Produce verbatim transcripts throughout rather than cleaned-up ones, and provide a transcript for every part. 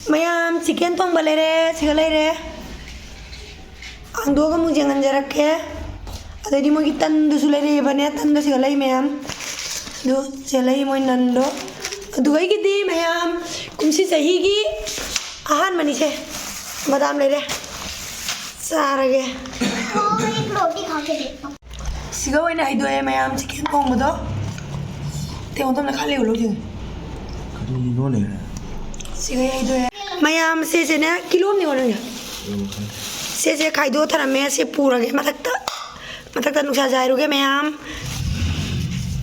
ꯃꯌꯥꯝ, ꯆꯤꯀꯦꯟ ꯊꯣꯡꯕ ꯂꯩꯔꯦ, ꯁꯤꯒ ꯂꯩꯔꯦ꯫ ꯍꯥꯡꯗꯣꯛꯑꯒ ꯑꯃꯨꯛ ꯌꯦꯡꯍꯟꯖꯔꯛꯀꯦ꯫ ꯑꯗꯩꯗꯤ ꯃꯣꯏꯒꯤ ꯇꯟꯗꯨꯁꯨ ꯂꯩꯔꯛꯑꯦꯕꯅꯦ, ꯇꯟꯗꯣ ꯁꯤꯒ ꯂꯩ ꯃꯌꯥꯝ꯫ ꯑꯗꯨ ꯁꯤꯒ ꯂꯩ ꯃꯣꯏ ꯅꯟꯗꯣ꯫ ꯑꯗꯨꯒ ꯑꯩꯒꯤꯗꯤ ꯃꯌꯥꯝ ꯀꯨꯝꯁꯤ ꯆꯍꯤꯒꯤ ꯑꯍꯥꯟꯕꯅꯤꯁꯦ꯫ ꯕꯗꯥꯝ ꯂꯩꯔꯦ꯫ ꯆꯥꯔꯒꯦ꯫ ꯁꯤꯒ ꯑꯣꯏꯅ ꯍꯩꯗꯣꯛꯑꯦ ꯃꯌꯥꯝ ꯆꯤꯀꯦꯟ ꯊꯣꯡꯕꯗꯣ꯫ ꯇꯦꯡꯉꯣ ꯇꯞꯅ ꯈꯥꯂꯦ ꯎꯠꯂꯨ ꯇꯦꯡꯉꯣ꯫ ꯀꯔꯤꯅꯣꯅꯦ? ꯁꯤꯒ ꯍꯩꯗꯣꯛꯑꯦ꯫ ꯃꯌꯥꯝ ꯁꯤꯁꯤꯅꯦ ꯀꯤꯂꯣ ꯑꯃꯅꯤ ꯑꯣꯟꯅꯅꯤ꯫ ꯁꯤꯁꯦ ꯈꯥꯏꯗꯣꯛꯑ ꯊꯔꯝꯃꯦ꯫ ꯁꯤ ꯄꯨꯔꯒꯦ ꯃꯊꯛꯇ꯫ ꯃꯊꯛꯇ ꯅꯨꯡꯁꯥ ꯖꯥꯏꯔꯨꯒꯦ ꯃꯌꯥꯝ꯫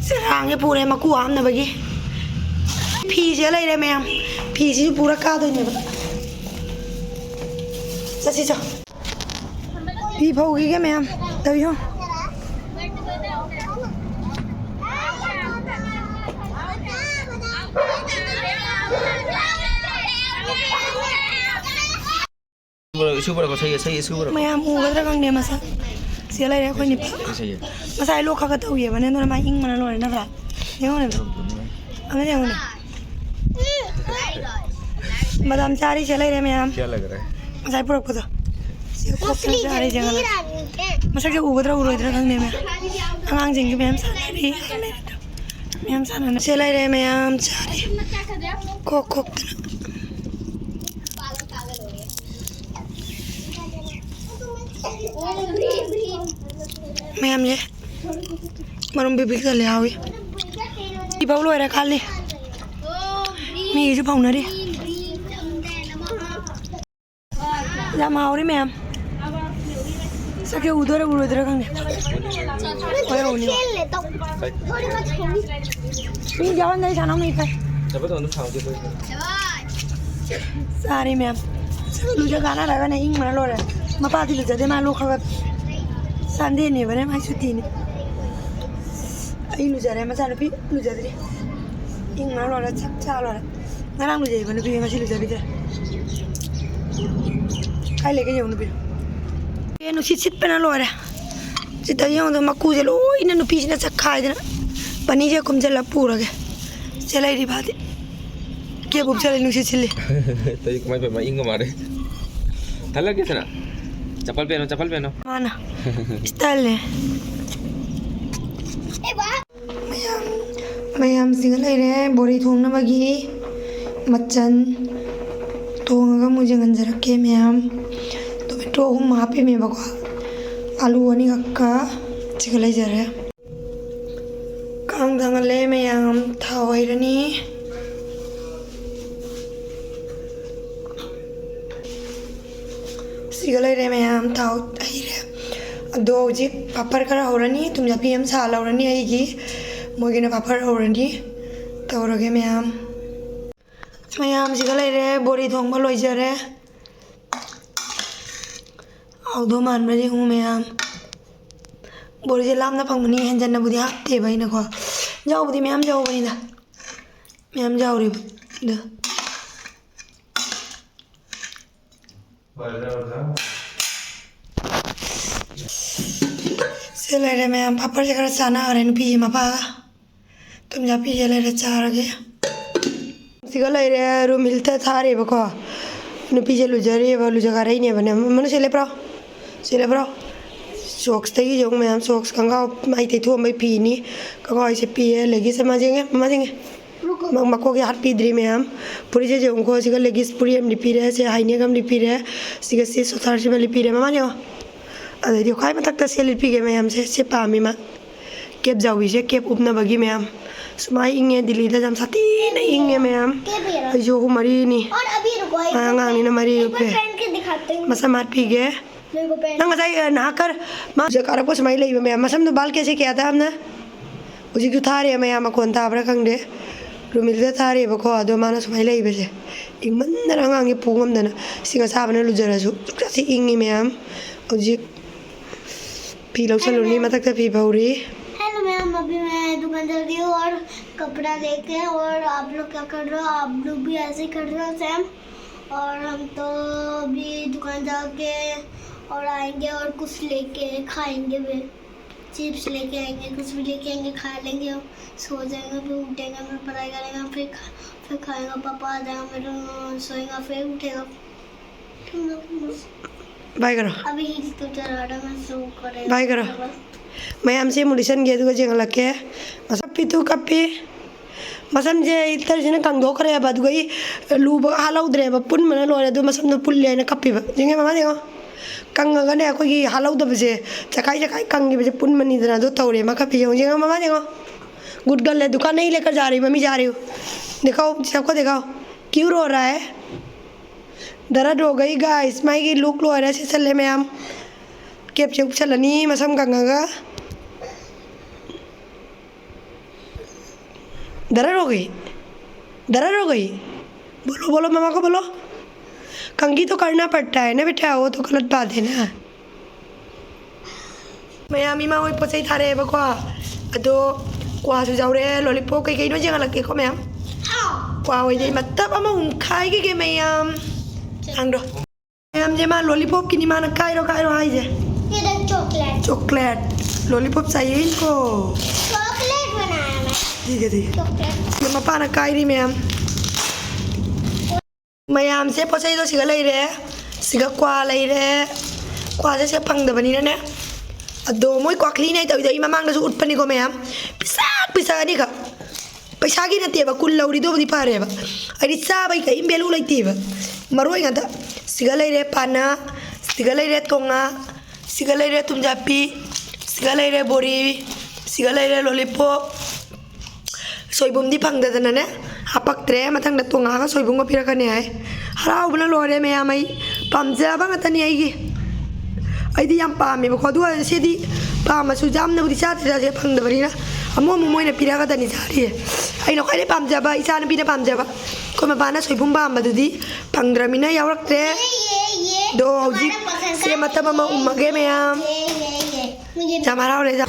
ꯆꯔꯥꯡꯁꯦ ꯄꯨꯔꯦ ꯃꯀꯨ ꯍꯥꯞꯅꯕꯒꯤ꯫ ꯐꯤꯁꯦ ꯂꯩꯔꯦ ꯃꯌꯥꯝ꯫ ꯐꯤꯁꯤꯁꯨ ꯄꯨꯔ ꯀꯥꯗꯣꯏꯅꯦꯕ꯫ ꯆꯠꯁꯤ ꯆꯣ꯫ ꯐꯤ ꯐꯧꯈꯤꯒꯦ ꯃꯌꯥꯝ꯫ ꯇꯧꯔꯤꯁꯣ꯫ ꯁꯨꯕ꯭ꯔꯣ, ꯁꯨꯕ꯭ꯔꯣ, ꯁꯩꯌꯦ, ꯁꯩꯌꯦ, ꯁꯨꯕ꯭ꯔꯣ? ꯃꯌꯥꯝ ꯎꯒꯗ꯭ꯔꯥ ꯈꯪꯗꯦ ꯃꯁꯛ꯫ ꯁꯤꯗ ꯂꯩꯔꯦ ꯑꯩꯈꯣꯏ ꯅꯤꯄꯥ꯫ ꯁꯩꯌꯦ꯫ ꯉꯁꯥꯏ ꯂꯣꯛ ꯈꯔ ꯈꯔ ꯇꯧꯈꯤꯕꯅꯦ, ꯑꯗꯨꯅ ꯃꯥ ꯏꯪꯕꯅ ꯂꯣꯏꯔꯦ ꯅꯠꯇ꯭ꯔꯥ? ꯌꯦꯡꯉꯨꯅꯦ꯫ ꯑꯝꯇ ꯌꯦꯡꯉꯨꯅꯦ꯫ ꯕꯗꯥꯝ ꯆꯥꯔꯤꯁꯦ ꯂꯩꯔꯦ ꯃꯌꯥꯝ꯫ ꯀꯌꯥ ꯂꯩꯈ꯭ꯔꯦ? ꯉꯁꯥꯏ ꯄꯨꯔꯛꯄꯗꯣ꯫ ꯁꯤ ꯈꯣꯛꯇꯅ ꯆꯥꯔꯤꯁꯦ ꯉꯁꯥꯏ꯫ ꯃꯁꯛꯁꯦ ꯎꯒꯗ꯭ꯔꯥ ꯎꯔꯣꯏꯗ꯭ꯔꯥ ꯈꯪꯗꯦ ꯃꯌꯥꯝ꯫ ꯑꯉꯥꯡꯁꯤꯡꯁꯨ ꯃꯌꯥꯝ ꯁꯥꯟꯅꯔꯤ꯫ ꯃꯌꯥꯝ ꯁꯥꯟꯅꯅ ꯁꯦ ꯂꯩꯔꯦ ꯃꯌꯥꯝ ꯆꯥꯔꯤ꯫ ꯈꯣꯛ ꯈꯣꯛꯇꯅ꯫ ꯃꯌꯥꯝꯁꯦ ꯃꯔꯨꯝ ꯄꯤꯛ ꯄꯤꯛꯇ ꯂꯩꯍꯧꯋꯤ꯫ ꯁꯤ ꯐꯧ ꯂꯣꯏꯔꯦ ꯈꯜꯂꯤ꯫ ꯃꯤꯒꯤꯁꯨ ꯐꯧꯅꯔꯤ꯫ ꯌꯥꯝ ꯍꯥꯎꯔꯤ ꯃꯌꯥꯝ꯫ ꯁꯛꯁꯦ ꯎꯗꯣꯏꯔꯥ ꯎꯔꯣꯏꯗꯣꯏꯔꯥ ꯈꯪꯗꯦ꯫ ꯍꯣꯏ, ꯎꯅꯤ꯫ ꯃꯤ ꯌꯥꯎꯍꯟꯗ ꯑꯩ ꯁꯥꯟꯅꯧ ꯃꯤ ꯐꯩ꯫ ꯆꯥꯔꯤ ꯃꯌꯥꯝ꯫ ꯂꯨꯖ ꯀꯥꯟꯅꯔꯒꯅꯦ ꯏꯪꯕꯅ ꯂꯣꯏꯔꯦ꯫ ꯃꯄꯥꯗꯤ ꯂꯨꯖꯗꯦ, ꯃꯥ ꯂꯣꯛ ꯈꯔ ꯁꯟꯗꯦꯅꯦꯕꯅꯦ ꯃꯥꯏ ꯁꯨꯇꯤꯅꯤ꯫ ꯑꯩ ꯂꯨꯖꯔꯦ, ꯃꯆꯥꯅꯨꯄꯤ ꯂꯨꯖꯗ꯭ꯔꯤ꯫ ꯏꯪꯕꯅ ꯂꯣꯏꯔꯦ, ꯆꯥꯛ ꯆꯥ ꯂꯣꯏꯔꯦ꯫ ꯉꯔꯥꯡ ꯂꯨꯖꯩꯕ ꯅꯨꯄꯤ ꯉꯁꯤ ꯂꯨꯖꯕꯤꯗ꯭ꯔꯦ꯫ ꯀꯥꯏ ꯂꯩꯒꯦ ꯌꯦꯡꯉꯨ ꯅꯨꯄꯤ꯫ ꯑꯦ, ꯅꯨꯡꯁꯤꯠ ꯁꯤꯠꯄꯅ ꯂꯣꯏꯔꯦ꯫ ꯁꯤꯗ ꯌꯦꯡꯉꯨꯗ ꯃꯀꯨꯁꯦ ꯂꯣꯏꯅ ꯅꯨꯄꯤꯁꯤꯅ ꯆꯠꯈꯥꯏꯗꯅ ꯄꯅꯤꯁꯦ ꯈꯨꯝꯖꯤꯜꯂ ꯄꯨꯔꯒꯦ꯫ ꯁꯦ ꯂꯩꯔꯤꯕꯗꯤ꯫ ꯀꯦꯞ ꯎꯞꯁꯜꯂꯦ, ꯅꯨꯡꯁꯤꯠ ꯁꯤꯠꯂꯤ꯫ ꯇꯩ ꯀꯃꯥꯏ ꯄꯦꯝꯃ ꯏꯪꯒ ꯃꯥꯜꯂꯦ꯫ ꯊꯜꯂꯛꯀꯦ ꯁꯅꯥ꯫ ꯆꯄꯜ ꯄꯦꯟꯅꯣ, ꯆꯄꯜ ꯄꯦꯟꯅꯣ꯫ ꯃꯥꯅ ꯏꯁꯇꯥꯏꯜꯅꯦ꯫ ꯃꯌꯥꯝ, ꯃꯌꯥꯝꯁꯤꯒ ꯂꯩꯔꯦ ꯕꯣꯔꯤ ꯊꯣꯡꯅꯕꯒꯤ ꯃꯆꯜ꯫ ꯊꯣꯡꯉꯒ ꯑꯃꯨꯛ ꯌꯦꯡꯍꯟꯖꯔꯛꯀꯦ ꯃꯌꯥꯝ꯫ ꯇꯣꯃꯦꯇꯣ ꯑꯍꯨꯝ ꯍꯥꯞꯄꯤꯃꯦꯕꯀꯣ꯫ ꯑꯂꯨ ꯑꯅꯤꯈꯛꯀ ꯁꯤꯒ ꯂꯩꯖꯔꯦ꯫ ꯀꯥꯡ ꯊꯥꯡꯒꯠꯂꯦ ꯃꯌꯥꯝ, ꯊꯥꯎ ꯍꯩꯔꯅꯤ꯫ ꯁꯤꯒ ꯂꯩꯔꯦ ꯃꯌꯥꯝ, ꯊꯥꯎ ꯍꯩꯔꯦ꯫ ꯑꯗꯣ ꯍꯧꯖꯤꯛ ꯄꯥꯄꯔ ꯈꯔ ꯍꯧꯔꯅꯤ, ꯊꯨꯝꯌꯥꯛꯄꯤ ꯑꯃ ꯁꯥꯍꯜꯍꯧꯔꯅꯤ ꯑꯩꯒꯤ, ꯃꯣꯏꯒꯤꯅ ꯄꯥꯄꯔ ꯍꯧꯔꯅꯤ꯫ ꯇꯧꯔꯒꯦ ꯃꯌꯥꯝ꯫ ꯃꯌꯥꯝꯁꯤꯒ ꯂꯩꯔꯦ, ꯕꯣꯔꯤ ꯊꯣꯡꯕ ꯂꯣꯏꯖꯔꯦ꯫ ꯍꯥꯎꯗꯧ ꯃꯥꯟꯕ꯭ꯔꯥ ꯌꯦꯡꯉꯨ ꯃꯌꯥꯝ꯫ ꯕꯣꯔꯤꯁꯦ ꯂꯥꯞꯅ ꯐꯪꯕꯅꯤ, ꯍꯦꯟꯖꯟꯅꯕꯨꯗꯤ ꯍꯥꯞꯇꯦꯕ ꯑꯩꯅꯀꯣ꯫ ꯌꯥꯎꯕꯨꯗꯤ ꯃꯌꯥꯝ ꯌꯥꯎꯕꯅꯤꯗ꯫ ꯃꯌꯥꯝ ꯌꯥꯎꯔꯤꯕ ꯑꯗꯣ꯫ ꯁꯤ ꯂꯩꯔꯦ ꯃꯌꯥꯝ, ꯄꯥꯄꯔꯁꯦ ꯈꯔ ꯆꯥꯟꯅꯈ꯭ꯔꯦ ꯅꯨꯄꯤꯒꯤ ꯃꯄꯥꯒ꯫ ꯊꯨꯝꯌꯥꯛꯄꯤꯁꯦ ꯂꯩꯔꯦ, ꯆꯥꯔꯒꯦ꯫ ꯁꯤꯒ ꯂꯩꯔꯦ, ꯔꯨꯝ ꯍꯤꯜꯇ ꯊꯥꯔꯦꯕꯀꯣ꯫ ꯅꯨꯄꯤꯁꯦ ꯂꯨꯖꯔꯤꯑꯕ, ꯂꯨꯖꯒꯥꯔꯩꯅꯦꯕꯅꯦ꯫ ꯃꯅꯨ ꯁꯤ ꯂꯦꯞꯄ꯭ꯔꯣ? ꯁꯤ ꯂꯦꯞꯄ꯭ꯔꯣ? ꯁꯣꯛꯁꯇꯒꯤ ꯌꯦꯡꯉꯨ ꯃꯌꯥꯝ, ꯁꯣꯛꯁ ꯈꯣꯡꯒ꯭ꯔꯥꯎ ꯃꯥꯏ ꯇꯩꯊꯣꯛꯑꯝꯕꯩ ꯐꯤꯅꯤ꯫ ꯈꯣꯡꯒ꯭ꯔꯥꯎ ꯍꯥꯏꯁꯦ ꯄꯤꯌꯦ, ꯂꯦꯒꯤꯁ ꯑꯃ ꯌꯦꯡꯉꯦ, ꯑꯃ ꯌꯦꯡꯉꯦ꯫ ꯃ-, ꯃꯀꯣꯛꯀꯤ ꯍꯥꯠꯄꯤꯗ꯭ꯔꯤ ꯃꯌꯥꯝ꯫ ꯐꯨꯔꯤꯠꯁꯦ ꯌꯦꯡꯉꯨꯀꯣ, ꯁꯤꯒ ꯂꯦꯒꯤꯁ ꯐꯨꯔꯤꯠ ꯑꯃ ꯂꯤꯠꯄꯤꯔꯦ, ꯁꯤ ꯍꯥꯏꯅꯦꯛ ꯑꯃ ꯂꯤꯠꯄꯤꯔꯦ, ꯁꯤꯒ ꯁꯤ ꯁꯣꯇꯥꯔꯁꯤꯃ ꯂꯤꯠꯄꯤꯔꯦ꯫ ꯃꯃꯥ ꯌꯦꯡꯉꯣ꯫ ꯑꯗꯩꯗꯤ ꯈ꯭ꯋꯥꯏ ꯃꯊꯛꯇ ꯁꯤ ꯂꯤꯠꯄꯤꯒꯦ ꯃꯌꯥꯝꯁꯦ, ꯁꯤ ꯄꯥꯝꯃꯤ ꯃꯥ꯫ ꯀꯦꯞ ꯖꯥꯎꯕꯤꯁꯦ, ꯀꯦꯞ ꯎꯞꯅꯕꯒꯤ ꯃꯌꯥꯝ꯫ ꯁꯨꯃꯥꯏ ꯏꯪꯉꯦ, ꯗꯤꯜꯂꯤꯗ ꯌꯥꯝ ꯁꯥꯊꯤꯅ ꯏꯪꯉꯦ ꯃꯌꯥꯝ꯫ ꯀꯦꯞ ꯌꯦꯡꯉꯣ꯫ ꯑꯩꯁꯨ ꯑꯍꯨꯝ ꯃꯔꯤꯅꯤ꯫ और अभी रुको, एक बार ꯑꯉꯥꯡꯅꯤꯅ ꯃꯔꯤ एक बार ꯎꯞꯄꯦ꯫ पहन के दिखाते हैं। ꯃꯁꯝ ꯍꯥꯠꯄꯤꯒꯦ꯫ मेरे को पहन ꯅꯪ ꯉꯁꯥꯏ, ꯑ, ꯅꯍꯥꯛꯀꯔ ꯃꯥ ꯁꯤꯗ ꯀꯥꯔꯛꯄ ꯁꯨꯃꯥꯏꯅ ꯂꯩꯕ ꯃꯌꯥꯝ, ꯃꯁꯝꯗꯣ ꯕꯥꯜ ꯀꯦꯁꯦ ꯀꯌꯥ ꯊꯥꯕꯅ? ꯍꯧꯖꯤꯛꯁꯨ ꯊꯥꯔꯦ ꯃꯌꯥꯝ, ꯃꯈꯣꯟ ꯇꯥꯕ꯭ꯔꯥ ꯈꯪꯗꯦ꯫ ꯔꯨꯃꯤꯜꯗ ꯊꯥꯔꯦꯕꯀꯣ, ꯑꯗꯣ ꯃꯥꯅ ꯁꯨꯃꯥꯏꯅ ꯂꯩꯕꯁꯦ ꯏꯪꯃꯟꯗꯅ ꯑꯉꯥꯡꯒꯤ ꯄꯨ ꯉꯝꯗꯅ꯫ ꯏꯁꯤꯡ ꯑꯁꯥꯕꯅ ꯂꯨꯖꯔꯁꯨ ꯁꯨꯛꯆꯥꯁꯤ ꯏꯪꯉꯤ ꯃꯌꯥꯝ꯫ ꯍꯧꯖꯤꯛ ꯐꯤ ꯂꯧꯁꯜꯂꯨꯅꯤ, ꯃꯊꯛꯇ ꯐꯤ ꯐꯧꯔꯤ꯫ हेलो मैम, अभी मैं दुकान चल रही हूँ और कपड़ा लेके, और आप लोग क्या कर रहे हो? आप लोग भी ऐसे ही कर रहे हो सेम। और हम तो अभी दुकान जाके और आएंगे और कुछ लेके खाएंगे भी। चिप्स लेके आएंगे, कुछ भी लेके आएंगे, खा लेंगे, हम सो जाएंगे, फिर उठेंगे, फिर पढ़ाई करेंगे, फिर खा-, फिर खाएगा पापा आ जाएगा मेरे रूम में, सोएगा, फिर उठेगा। बाय करो। अभी ही तो चला रहा, मैं सो करे। बाय करो। ꯃꯌꯥꯝꯁꯦ ꯑꯃꯨꯛ ꯂꯤꯁꯟꯒꯦ ꯑꯗꯨꯒ ꯌꯦꯡꯍꯜꯂꯛꯀꯦ꯫ ꯃꯁꯝ ꯀꯞꯄꯤꯗꯨ ꯀꯞꯄꯤ꯫ ꯃꯁꯝꯁꯦ ꯏꯇꯔꯁꯤꯅ ꯀꯪꯗꯣꯛꯈ꯭ꯔꯦꯕ, ꯑꯗꯨꯒ ꯑꯩ ꯂꯨꯕ ꯍꯥꯜꯍꯧꯗ꯭ꯔꯦꯕ, ꯄꯨꯟꯕꯅ ꯂꯣꯏꯔꯦ꯫ ꯑꯗꯨ ꯃꯁꯝꯗꯣ ꯄꯨꯜꯂꯦ ꯍꯥꯏꯅ ꯀꯞꯄꯤꯕ꯫ ꯌꯦꯡꯉꯦ ꯃꯃꯥ ꯌꯦꯡꯉꯣ꯫ ꯀꯪꯉꯒꯅꯦ ꯑꯩꯈꯣꯏꯒꯤ ꯍꯥꯜꯍꯧꯗꯕꯁꯦ, ꯆꯈꯥꯏ ꯆꯈꯥꯏ ꯀꯪꯈꯤꯕꯁꯦ ꯄꯨꯟꯕꯅꯤꯗꯅ꯫ ꯑꯗꯨ ꯇꯧꯔꯦ ꯃꯥ ꯀꯞꯄꯤ꯫ ꯌꯦꯡꯉꯣ ꯌꯦꯡꯉꯣ ꯃꯃꯥ ꯌꯦꯡꯉꯣ꯫ गुड गर्ल है, दुकान नहीं लेकर जा रही, मम्मी जा रही हूँ। दिखाओ सबको दिखाओ, क्यों रो रहा है? ꯗꯔꯠ ꯔꯣꯒꯩ ꯒꯥꯏꯁ, ꯃꯥꯒꯤ ꯂꯨꯛ ꯂꯣꯏꯔꯦ, ꯁꯦꯠꯆꯜꯂꯦ ꯃꯌꯥꯝ꯫ ꯀꯦꯞꯁꯦ ꯎꯞꯁꯜꯂꯅꯤ ꯃꯁꯝ ꯀꯪꯉꯒ꯫ ꯗꯔꯠ ꯔꯣꯒꯩ, ꯗꯔꯠ ꯔꯣꯒꯩ, बोलो बोलो मम्मा को बोलो। कंघी तो करना पड़ता है ना बेटा, वो तो गलत बात है ना। ꯃꯌꯥꯝ ꯏꯃꯥ ꯍꯣꯏ ꯄꯣꯠ ꯆꯩ ꯊꯥꯔꯛꯑꯦꯕꯀꯣ꯫ ꯑꯗꯣ ꯀ꯭ꯋꯥꯁꯨ ꯌꯥꯎꯔꯦ, ꯂꯣꯂꯤꯄꯣꯞ ꯀꯩꯀꯩꯅꯣ ꯌꯦꯡꯍꯜꯂꯛꯀꯦꯀꯣ ꯃꯌꯥꯝ꯫ ꯀ꯭ꯋꯥ ꯍꯣꯏꯗꯤ ꯃꯇꯞ ꯑꯃ ꯎꯝꯈꯥꯏꯈꯤꯒꯦ ꯃꯌꯥꯝ꯫ ꯂꯥꯡꯗ꯭ꯔꯣ? ꯃꯌꯥꯝꯁꯦ ꯃꯥ ꯂꯣꯂꯤꯄꯣꯞꯀꯤꯅꯤ ꯃꯥꯅ ꯀꯥꯏꯔꯣ ꯀꯥꯏꯔꯣ ꯍꯥꯏꯁꯦ꯫ ये देख चॉकलेट। ꯆꯣꯀ꯭ꯂꯦꯠ꯫ ꯂꯣꯂꯤꯄꯣꯞ ꯆꯥꯏꯌꯦꯀꯣ꯫ चॉकलेट बनाया मैं। ꯊꯤꯒꯦ ꯊꯤꯒꯦ꯫ चॉकलेट। ꯑꯗꯣ ꯃꯄꯥꯅ ꯀꯥꯏꯔꯤ ꯃꯌꯥꯝ꯫ ꯃꯌꯥꯝꯁꯦ ꯄꯣꯠ ꯆꯩꯗꯣ ꯁꯤꯒ ꯂꯩꯔꯦ꯫ ꯁꯤꯒ ꯀ꯭ꯋꯥ ꯂꯩꯔꯦ꯫ ꯀ꯭ꯋꯥꯁꯦ ꯁꯤꯗ ꯐꯪꯗꯕꯅꯤꯅꯅꯦ꯫ ꯑꯗꯣ ꯃꯣꯏ ꯀ꯭ꯋꯥꯈ꯭ꯂꯤꯅꯦ ꯇꯧꯔꯤꯗꯣ, ꯑꯩ ꯃꯃꯥꯡꯗꯁꯨ ꯎꯠꯄꯅꯤꯀꯣ ꯃꯌꯥꯝ꯫ ꯄꯤꯁꯛ ꯄꯤꯁꯛ ꯑꯅꯤꯈꯛ꯫ ꯄꯩꯁꯥꯒꯤ ꯅꯠꯇꯦꯕ, ꯀꯨꯟ ꯂꯧꯔꯤꯗꯨꯕꯨꯗꯤ ꯐꯔꯦꯕ꯫ ꯑꯩꯗꯤ ꯆꯥꯕꯩ ꯀꯔꯤꯝ ꯚꯦꯂꯨ ꯂꯩꯇꯦꯕ꯫ ꯃꯔꯣꯏ ꯉꯥꯛꯇ꯫ ꯁꯤꯒ ꯂꯩꯔꯦ ꯄꯥꯅꯥ, ꯁꯤꯒ ꯂꯩꯔꯦ ꯇꯣꯉꯥ, ꯁꯤꯒ ꯂꯩꯔꯦ ꯊꯨꯝꯖꯥꯛꯄꯤ, ꯁꯤꯒ ꯂꯩꯔꯦ ꯕꯣꯔꯤ, ꯁꯤꯒ ꯂꯩꯔꯦ ꯂꯣꯂꯤꯄꯣꯞ꯫ ꯁꯣꯏꯕꯨꯝꯗꯤ ꯐꯪꯗꯗꯅꯅꯦ ꯍꯥꯄꯛꯇ꯭ꯔꯦ꯫ ꯃꯊꯪꯗ ꯇꯣꯉꯥꯒ ꯁꯣꯏꯕꯨꯝꯒ ꯄꯤꯔꯛꯀꯅꯤ ꯍꯥꯏ꯫ ꯍꯔꯥꯎꯕꯅ ꯂꯣꯏꯔꯦ ꯃꯌꯥꯝ, ꯑꯩ ꯄꯥꯝꯖꯕ ꯉꯥꯛꯇꯅꯤ ꯑꯩꯒꯤ꯫ ꯑꯩꯗꯤ ꯌꯥꯝ ꯄꯥꯝꯃꯦꯕꯀꯣ꯫ ꯑꯗꯨ ꯑꯣꯏꯔꯁꯨ ꯁꯤꯗꯤ ꯄꯥꯝꯃꯁꯨ ꯌꯥꯝꯅꯕꯨꯗꯤ ꯆꯥꯗꯦ, ꯆꯥꯁꯦ ꯐꯪꯗꯕꯅꯤꯅ꯫ ꯑꯃꯨꯛ ꯑꯃꯨꯛ ꯃꯣꯏꯅ ꯄꯤꯔꯛꯑꯒꯗꯅꯤ ꯆꯥꯔꯤꯁꯦ꯫ ꯑꯩꯅ ꯈ꯭ꯋꯥꯏꯗꯩ ꯄꯥꯝꯖꯕ, ꯏꯆꯥꯅꯨꯄꯤꯅ ꯄꯥꯝꯖꯕ꯫ ꯑꯩꯈꯣꯏ ꯃꯄꯥꯅ ꯁꯣꯏꯕꯨꯝ ꯄꯥꯝꯕꯗꯨꯗꯤ ꯐꯪꯗ꯭ꯔꯃꯤꯅ ꯌꯥꯎꯔꯛꯇ꯭ꯔꯦ꯫ ꯑꯗꯣ ꯍꯧꯖꯤꯛ ꯁꯦ ꯃꯇꯝ ꯑꯃ ꯎꯝꯃꯒꯦ ꯃꯌꯥꯝ꯫ ꯌꯥꯝ ꯍꯔꯥꯎꯔꯦ, ꯌꯥꯝ꯫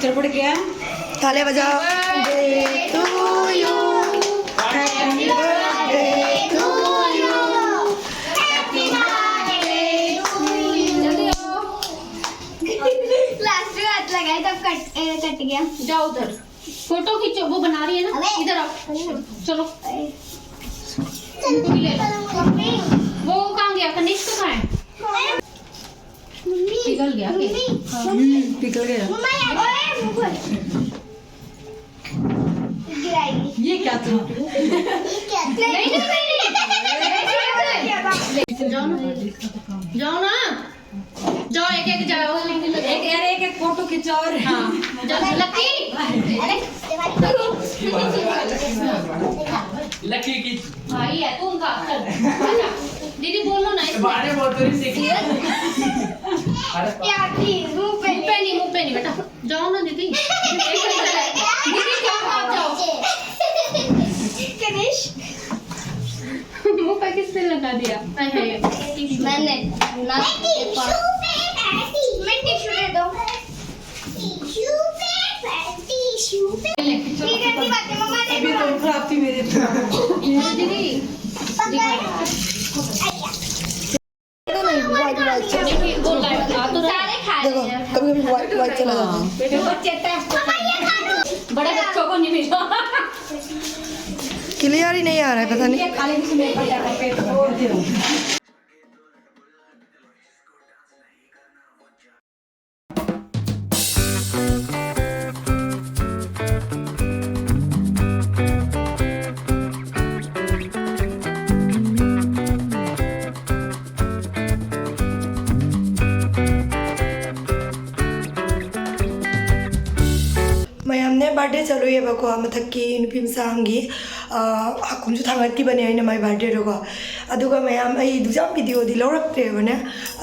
गड़बड़ क्या? तालियां बजाओ। Birthday to you, happy birthday to you, happy birthday to you। Last में हाथ लगाए तब कट, ए, कट गया। जाओ उधर, फोटो खींचो। वो बना रही है ना, अबे। इधर आओ। चलो, उनको भी ले लो। वो कहाँ गया? कनिष्क कहाँ है? मम्मी, पिघल गया क्या? मम्मी, हाँ। मम्मी, हम्म, पिघल गया। मम्मा, ये ओए, मुझे गिराएगी। ये क्या था? ये क्या था? नहीं, नहीं, नहीं, नहीं। जाओ ना, जाओ ना, जाओ, एक एक जाओ, एक, अरे, एक एक फोटो खींचो और हाँ, जाओ, लकी। अरे, लकी की भाई है तू उनका। अच्छा, दीदी बोलो ना इसमें। बारे बहुत दूर से किया। अरे यार, please, मुंह पे मुंह पे नहीं, मुंह पे नहीं बेटा। जाओ ना दीदी। दीदी जाओ, आप जाओ। कनिष्क। मुंह पे किसने लगा दिया? हाय, हाय। मैंने ना। मैं टिश्यू दे दो। Tissue paper, tissue paper. ये गंदी बात है, मम्मा ने अभी तो खराब थी मेरे। दीदी। पकड़। नहीं, वाइट, वाइट चला। देखिए, वो लाइट आ तो रहा है। सारे खा रहे हैं। कभी कभी वाइट, वाइट चला जाता है। बेटे, बच्चे टेस्ट। मम्मा, ये खा लो। बड़े बच्चों को नहीं मिला। क्लियर ही नहीं आ रहा है, पता नहीं। ये खाली किसी में पड़ जाएगा, पेट फोड़ दे। ꯃꯌꯥꯝꯅꯦ, ꯕꯥꯔꯗꯦ ꯆꯠꯂꯨꯏꯌꯦꯕꯀꯣ, ꯃꯊꯛꯀꯤ ꯅꯨꯄꯤ ꯃꯆꯥ ꯑꯃꯒꯤ꯫ ꯑꯥ, ꯍꯥꯀꯨꯝꯁꯨ ꯊꯥꯡꯒꯠꯈꯤꯕꯅꯦ ꯑꯩꯅ ꯃꯥꯏ ꯕꯥꯔꯗꯦꯗꯀꯣ꯫ ꯑꯗꯨꯒ ꯃꯌꯥꯝ, ꯑꯩ ꯑꯗꯨꯁꯨ ꯌꯥꯝ ꯚꯤꯗꯤꯑꯣꯗꯤ ꯂꯧꯔꯛꯇ꯭ꯔꯦꯕꯅꯦ꯫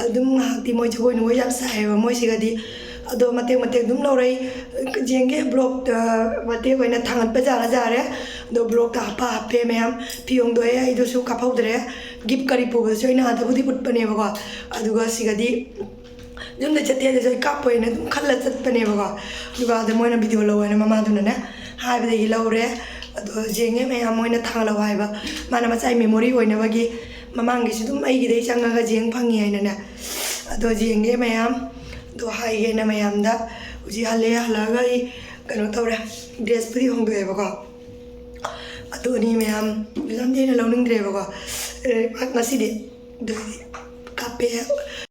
ꯑꯗꯨꯝ ꯉꯥꯏꯍꯥꯛꯇꯤ ꯃꯣꯏ ꯖꯒꯣꯏ ꯅꯨꯡꯒꯣꯏ ꯌꯥꯝ ꯁꯥꯏꯌꯦꯕ ꯃꯣꯏꯁꯤꯒꯗꯤ꯫ ꯑꯗꯣ ꯃꯇꯦꯛ ꯃꯇꯦꯛ ꯑꯗꯨꯝ ꯂꯧꯔꯛꯏ꯫ ꯌꯦꯡꯒꯦ, ꯕ꯭ꯂꯣꯛꯇ ꯃꯇꯦꯛ ꯑꯣꯏꯅ ꯊꯥꯡꯒꯠꯄ ꯖꯥꯔ ꯖꯥꯔꯦ꯫ ꯑꯗꯣ ꯕ꯭ꯂꯣꯛꯇ ꯍꯥꯞꯄ ꯍꯥꯞꯄꯦ ꯃꯌꯥꯝ꯫ ꯐꯤ ꯍꯣꯡꯗꯣꯛꯑꯦ, ꯑꯩꯗꯨꯁꯨ ꯀꯥꯞꯍꯧꯗ꯭ꯔꯦ꯫ ꯒꯤꯐ ꯀꯔꯤ ꯄꯨꯕꯗꯨꯁꯨ ꯑꯩꯅ ꯑꯥꯗꯕꯨꯗꯤ ꯎꯠꯄꯅꯦꯕꯀꯣ꯫ ꯑꯗꯨꯒ ꯁꯤꯒꯗꯤ ꯌꯨꯝꯗ ꯆꯠꯇꯦ ꯍꯥꯏꯗꯨꯁꯨ ꯑꯩ ꯀꯥꯞꯄꯣꯏꯅ ꯑꯗꯨꯝ ꯈꯜꯂ ꯆꯠꯄꯅꯦꯕꯀꯣ꯫ ꯑꯗꯨꯒ ꯑꯗ ꯃꯣꯏꯅ ꯚꯤꯗꯤꯑꯣ ꯂꯧ ꯍꯥꯏꯅ ꯃꯃꯥꯗꯨꯅꯅꯦ ꯍꯥꯏꯕꯗꯒꯤ ꯂꯧꯔꯦ꯫ ꯑꯗꯣ ꯌꯦꯡꯉꯦ ꯃꯌꯥꯝ, ꯃꯣꯏꯅ ꯊꯥꯡꯒꯠꯂꯛꯑꯣ ꯍꯥꯏꯕ꯫ ꯃꯥꯅ ꯃꯆꯥꯒꯤ ꯃꯦꯃꯣꯔꯤ ꯑꯣꯏꯅꯕꯒꯤ ꯃꯃꯥꯡꯒꯤꯁꯨ ꯑꯗꯨꯝ ꯑꯩꯒꯤꯗꯩ ꯆꯪꯉꯒ ꯌꯦꯡ ꯐꯪꯉꯤ ꯍꯥꯏꯅꯅꯦ꯫ ꯑꯗꯣ ꯌꯦꯡꯒꯦ ꯃꯌꯥꯝ꯫ ꯑꯗꯣ ꯍꯥꯏꯒꯦꯅ ꯃꯌꯥꯝꯗ ꯍꯧꯖꯤꯛ ꯍꯜꯂꯦ, ꯍꯜꯂꯛꯑꯒ ꯑꯩ ꯀꯩꯅꯣ ꯇꯧꯔꯦ, ꯗ꯭ꯔꯦꯁꯄꯨꯗꯤ ꯍꯣꯡꯗꯣꯛꯑꯦꯕꯀꯣ꯫ ꯑꯗꯨꯅꯤ ꯃꯌꯥꯝ, ꯌꯥꯝ ꯍꯦꯟꯅ ꯂꯧꯅꯤꯡꯗ꯭ꯔꯦꯕꯀꯣ꯫ ꯑꯦ, ꯉꯁꯤꯗꯤ ꯑꯗꯨꯗꯤ ꯀꯥꯞꯄꯦ꯫